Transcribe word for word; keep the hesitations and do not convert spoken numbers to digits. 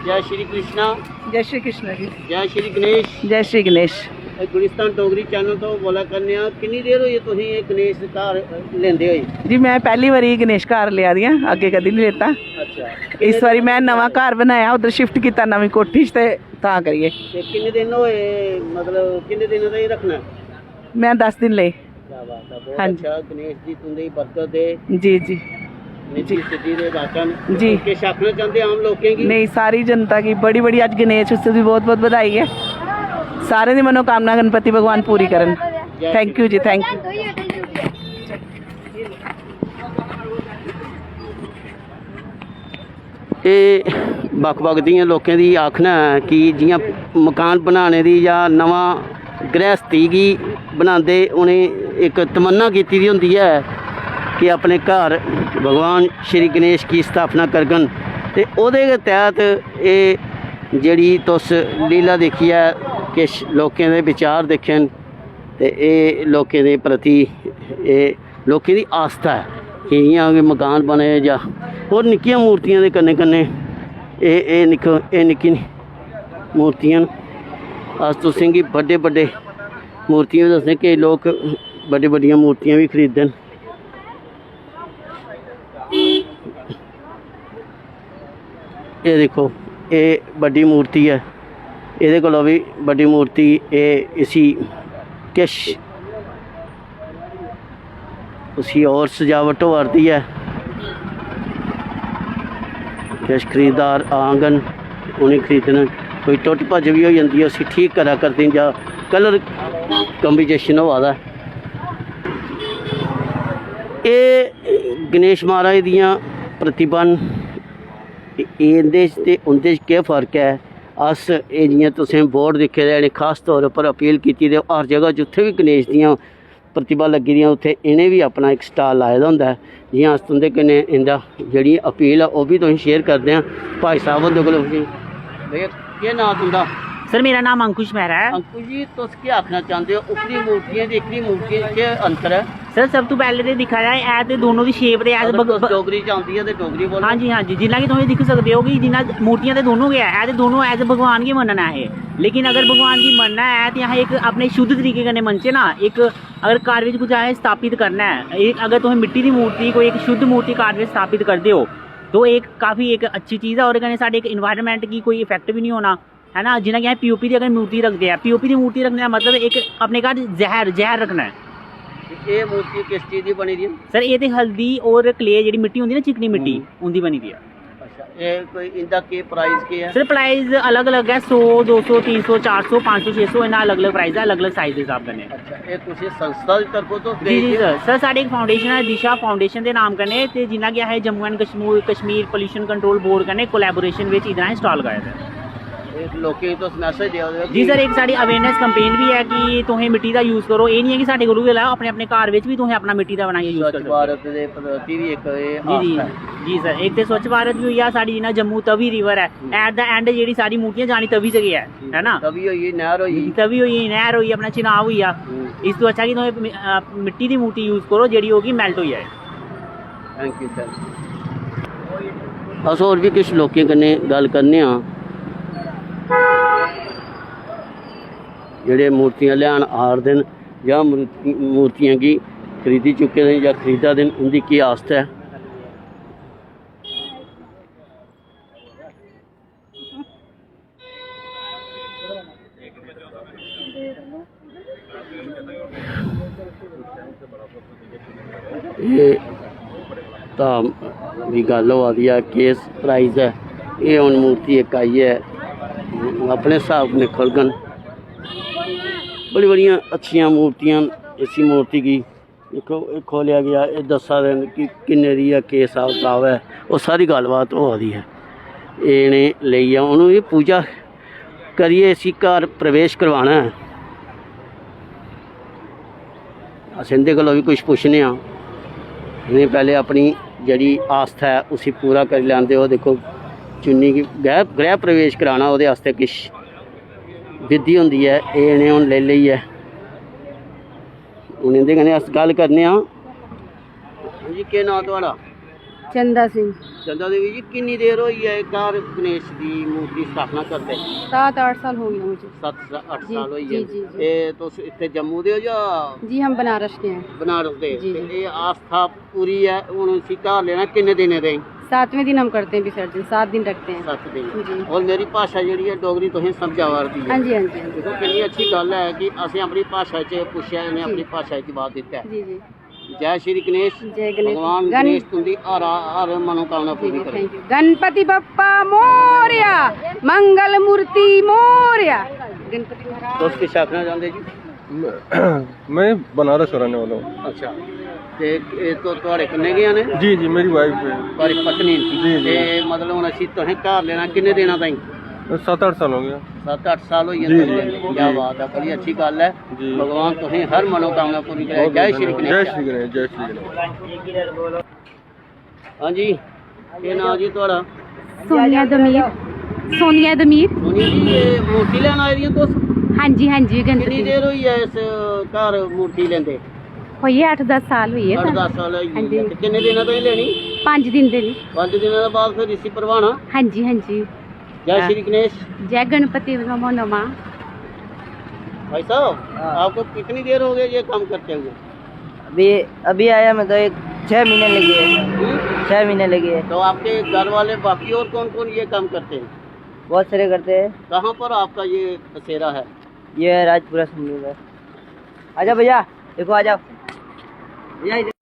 जय श्री कृष्णा। जय श्री कृष्णा जी। जय श्री गणेश। जय श्री गणेश। ਇਹ Gulistan Dogri channel ਤੋਂ ਬੋਲਾ ਕਰਨੇ ਆ। ਕਿੰਨੀ ਦੇਰ ਹੋਈ ਹੈ ਤੁਸੀਂ ਇਹ ਗਣੇਸ਼ ਘਰ ਲੈਂਦੇ ਹੋਏ? ਜੀ, ਮੈਂ ਪਹਿਲੀ ਵਾਰੀ ਗਣੇਸ਼ ਘਰ ਲਿਆ ਦੀਆਂ, ਅੱਗੇ ਕਦੀ ਨਹੀਂ ਲੈਤਾ। ਅੱਛਾ। ਇਸ ਵਾਰੀ ਮੈਂ ਨਵਾਂ ਘਰ ਬਣਾਇਆ, ਉਧਰ ਸ਼ਿਫਟ ਕੀਤਾ ਨਵੀਂ ਕੋਠੀ 'ਚ, ਤੇ ਤਾਂ ਕਰੀਏ। ਤੇ ਕਿੰਨੇ ਦਿਨ ਹੋਏ, ਮਤਲਬ ਕਿੰਨੇ ਦਿਨ ਦਾ ਹੀ ਰੱਖਣਾ? ਮੈਂ ਦਸ ਦਿਨ ਲਏ। ਕਿਆ ਬਾਤ ਹੈ, ਬਹੁਤ ਹਾਂਜੀ। ਅੱਛਾ। ਗਣੇਸ਼ ਜੀ तुं'दी बरकत दे। जी, जी। निधि जी। सिद्धि दे दाता न। जी। किश आखना चांह्दे आम लोकें गी? नहीं, सारी जनता की बड़ी बड़ी अज्ज गणेश उत्सव की बहुत बहुत बधाई है। सारें दी मनोकामना गणपति भगवान पूरी करन। जय थैंक यू जी, थैंक यू। एह् बक्ख-बक्ख दियें लोकें दी आखना ऐ कि जि'यां मकान बनाने दी जां नमां गृहस्थी गी बनांदे उ'नें इक तमन्ना कीती दी होंदी ऐ कि अपने घर भगवान श्री गणेश की स्थापना करङन, ते ओह्दे गै तैह्त एह् जेह्ड़ी तुस लीला दिक्खियै किश लोकें दे विचार दिक्खे न, ते एह् लोकें दे प्रति एह् लोकें दी आस्था ऐ कि इ'यां गै मकान बने जां होर निक्कियां मूर्तियां दे कन्नै कन्नै एह्, एह् निक्क-, एह् निक्की मूर्तियां न। अस तुसें गी बड्डे बड्डे मूर्तियां बी दस्सने, केईं लोक बड्डी बड्डियां मूर्तियां बी खरीददे न। एह् दिक्खो, एह् बड्डी मूर्ति ऐ, एह्दे कोला बी बड्डी मूर्ति। एह् इसी किश उसी होर सजावट होआ 'रदी ऐ। किश खरीददार आङन, उ'नें खरीदना। कोई टुट्ट भज्ज बी होई जंदी ऐ, उसी ठीक करा करदे न, जां कलर कम्बिनेशन होआ दा ऐ। एह् गणेश महाराज दियां प्रतिभां न। एह्, इं'दे च ते उं'दे च केह् फर्क ऐ? अस एह् जि'यां तुसें बोर्ड दिक्खे दे न, खास तौर उप्पर अपील कीती ते हर जगह जित्थै बी गणेश दियां प्रतिभा लग्गी दियां, उत्थै इ'नें बी अपना इक स्टाल लाए दा होंदा ऐ। जि'यां अस तुं'दे कन्नै इं'दा जेह्ड़ी अपील ऐ, ओह् बी तुसें शेयर करदे आं। भाई साहब हुंदे कोल पुच्छी। भैया, केह् नांऽ तुं'दा? सर, मेरा नाम अंकुश मेहरा ऐ। अंकुश जी, तुस केह् आखना चांह्दे ओ? उप्परी मूर्तियें ते इक्कली मूर्तियें च केह् अंतर ऐ? सर, सब तों पैह्लें ते दिक्खा जाए, है ते दोनों दी शेप ते ऐ अगर बग-, तुस ब-, डोगरी च आंदी ऐ ते डोगरी बोलो। हां जी, हां जी, जि'यां कि तुस दिक्खी सकदे ओ कि जि'यां मूर्तियां ते दोनों गै ऐ, है ते दोनों as a भगवान गै मन्नना ऐ, लेकिन अगर भगवान गी मन्नना ऐ ते असें इक अपने शुद्ध तरीके कन्नै मनचै ना, इक अगर घर बिच कुछ असें स्थापित करना ऐ, इक अगर तुस मिट्टी दी मूर्ति, कोई इक शुद्ध मूर्ति घर बिच स्थापित करदे ओ, तो इक काफी इक अच्छी चीज ऐ। ओह्दे कन्नै साढ़े इक environment गी कोई effect बी निं होना, है ना? जि'यां कि अस पीओपी दी अगर मूर्ति रखदे आ, पीओपी दी मूर्ति रखने दा मतलब इक अपने घर जैह्र, जैह्र रखना ऐ। ते एह् मूर्ति किस चीज दी बनी दी ऐ? सर, एह् ते हल्दी और क्ले, जेह्ड़ी मिट्टी होंदी ना, चिकनी मिट्टी, हम्म। उं'दी बनी दी ऐ। अच्छा, एह् कोई इं'दा केह् प्राइस केह् ऐ? सर, प्राइस अलग-अलग ऐ, सौ, दो सौ, तीन सौ, चार सौ, पंज सौ, छे सौ, इ'यां अलग-अलग प्राइस ऐ, अलग-अलग साइज दे स्हाब कन्नै। अच्छा, एह् कुसै संस्था दी तरफों तुस जी, जी, देई सर। सर, साढ़े इक फाउंडेशन ऐ, दिशा फाउंडेशन दे नाम कन्नै, ते जि'यां कि असें Jammu and Kashmir, Kashmir pollution control board कन्नै कोलैबोरेशन बिच इद्धर असें स्टाल लाए दा ऐ। एह् लोकें गी तुस मैसेज देआ दे ओ जी कि सर, इक साढ़ी अवेयरनेस कैंपेन बी ऐ कि तुसें मिट्टी दा यूज़ करो। एह् निं ऐ कि साढ़े कोलू गै लैओ, अपने, अपने घर बिच बी तुसें अपना मिट्टी दा बनाइयै यूज़ करी सकदे ओ। स्वच्छ भारत दे प्रति बी इक एह् जी, जी। आस्था ऐ। जी सर, इक ते स्वच्छ भारत बी होई गेआ, साढ़ी जि'यां जम्मू तवी रिवर ऐ, हम्म। At the end जेह्ड़ी सारी मूर्तियां जानी तवी च गै ऐ, जी। है ना? तवी होई गेई, नैह्र होई गेई। तवी होई गेई, नैह्र होई गेई, अपना चनाब होई गेआ। हम्म। इस तों अच्छा कि तुसें मि-, अ, मिट्टी दी मूर्ति यूज़ करो, जेह्ड़ी होगी मेल्ट होई जाए। Thank you, thank you। अस होर बी किश लोकें कन्नै गल्ल करने आं, जेह्ड़े मूर्तियां लेआन आ 'रदे न जां मूर्ति-, मूर्तियें गी खरीदी चुके दे न जां खरीदा दे न, उं'दी केह् आस्था ऐ? एह् धाम दी गल्ल होआ दी ऐ, केह् प्राइस ऐ? एह् हून मूर्ति इक आई ऐ, अपने स्हाब कन्नै खोलङन। बड़ी बड़ियां अच्छियां मूर्तियां न। इसी मूर्ति गी दिक्खो, एह् खोलेआ गेआ, एह् दस्सा दे न कि किन्ने दी ऐ, केह् स्हाब कताब ऐ, ओह् सारी गल्लबात होआ दी ऐ। एह् इ'नें लेइयै हून एह् पूजा करियै इसी घर प्रवेश करवाना ऐ। अस इं'दे कोला बी कुछ पुच्छने आं। इ'नें पैह्लें अपनी जेह्ड़ी आस्था ऐ उसी पूरा करी लैन देओ। दिक्खो, चुन्नी गी गृह, गृह प्रवेश कराना, ओह्दे आस्तै किश विधि होंदी ऐ, एह् इ'नें हून लेई लेई ऐ। हून इं'दे कन्नै अस गल्ल करने आं। जी, केह् नांऽ थुआढ़ा? चंदा सिंह। चंदा देवी जी, किन्नी देर होई ऐ घर गणेश दी मूर्ति स्थापना करदे? सात आठ साल हो गए मुझे। सत्त सा-, अट्ठ जी, साल होई जी, गे। जी, जी। ते तुस इत्थै जम्मू दे ओ जां? जी, हम बनारस के हैं। बनारस दे। जी, ते जी। एह् आस्था पूरी ऐ, हून इसी घर लेना किन्ने दिनें ताईं? सातवें दिन हम करते हैं विसर्जन, सात दिन रखते हैं। सत्त दिन। जी। और मेरी भाशा जेह्ड़ी ऐ डोगरी तुसें समझ आवा दी ऐ। हाँ जी, हाँ जी, हाँ जी। दिक्खो किन्नी अच्छी गल्ल ऐ कि असें अपनी भाशा च पुच्छेआ, इ'नें जी। अपनी भाशा च जवाब दित्ता ऐ। जी, जी। जय श्री गणेश। जय गणेश। भगवान गण- गणेश तुंदी हर, हर मनोकामना जी, पूरी जी, करे। Thank you। गणपति बप्पा मोरया, मंगल मूर्ति मोरया। गणपति महाराज। तुस किश आखना चांह्दे जी? मैं, मैं बनारस का रहने वाला हूँ। अच्छा, ते एह् तो थुआढ़े कन्नै गै न? जी, जी, मेरी wife है। थुआढ़ी पत्नी न? जी, जी। ते मतलब हून असी तुसें घर लेना किन्ने दिनां ताईं? सत्त अट्ठ साल हो गया। सत्त अट्ठ साल होई गे जी, तुसें जी, लेने। क्या जी। बात है, बड़ी अच्छी गल्ल है। जी। भगवान तुसें हर मनोकामना पूरी करे। बहुत जय बहुत श्री धन्यवाद। गणेश। जय श्री गणेश, जय श्री गणेश। हाँ जी, केह् नांऽ जी थुआढ़ा? सोनिया दमीर। सोनिया दमीर। सोनिया जी, एह् मूर्ति लैन आए दियां तुस? हाँ जी, हाँ जी, गणपति। किन्नी देर होई ऐ इस घर मूर्ति लेंदे? होई गे अट्ठ दस साल होई गे अट्ठ सर। दस साल होई गे। हाँ जी। ते किन्ने दिनां ताईं लेनी? पंज दिन दे जी। पंज दिनां दे बाद फिर इसी भरवाना? हाँ जी, हाँ जी। जय हाँ। श्री गणेश। जय गणपति नमो नमः। भाई साहब, हाँ। आपको कितनी देर हो गई ये काम करते हुए? अभी, अभी आया मैं तो एक छः महीने लगे हैं। हम्म? छः महीने लगे हैं। तो आपके घर वाले बाकी और कौन-कौन ये काम करते हैं? बहुत सारे करते हैं। कहाँ पर आपका ये बसेरा है? ये है राजपुरा संगरूर है। आजा भैया, देखो आजा। भैया इधर।